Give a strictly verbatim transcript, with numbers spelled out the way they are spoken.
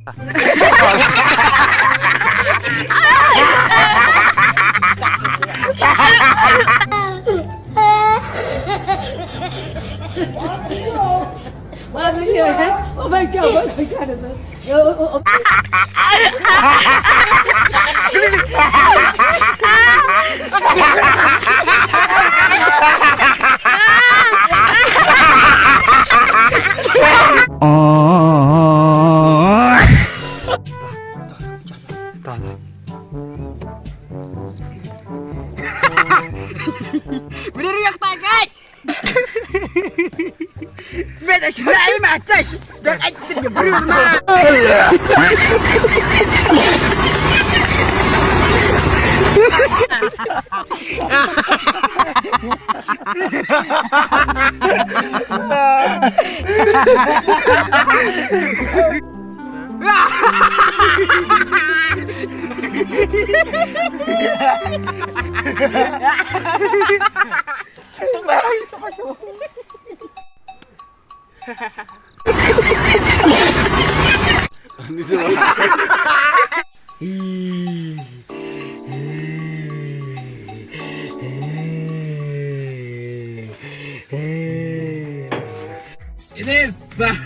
Oh my God, oh my God. Oh, oh, oh. Bener yak pakai. Bet, ai, ai, ma, cai. Dah, ai, kita dia beri rumah. Ini bah.